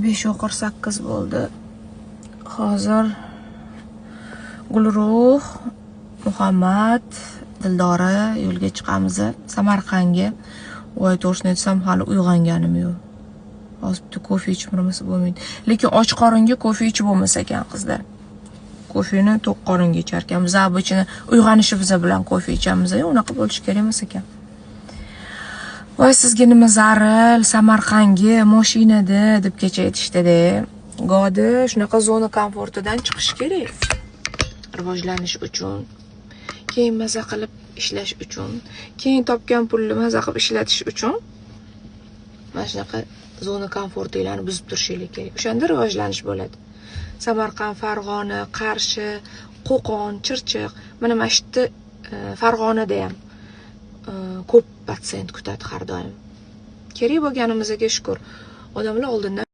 5:48 bo'ldi. Hozir Gulruh, Muhammad, Dildora yo'lga chiqamiz Samarqandga. Voy, to'g'risini aytsam, hali uyg'onganim yo'q. Hozir bitta kofe ichib turmasa bo'lmaydi. Lekin och qoringa kofe ichib bo'lmas ekan, qizlar. Kofeni to'q qoringa ichar ekan. Biz обычно uyg'onishimiz bilan kofe ichamiz, unaqa bo'lishi kerak emas ekan. Voy, sizga nima zaril Samarqandga mashinada, deb kecha aytishdida. Godi shunaqa зона комфорт idan chiqish kerak. Rivojlanish uchun, keyin maza qilib ishlash uchun, keyin topgan pulni maza qilib ishlatish uchun mana shunaqa зона комфорт inglarni buzib turishinglar kerak. O'shanda rivojlanish bo'ladi. Samarqand, Farg'ona, Qarshi, Qo'qon, Chirchiq, mana shu yerda, Farg'onada ham ko'p patsient kutadi har doim. Kerak bo'lganimizga shukur. Odamlar oldindan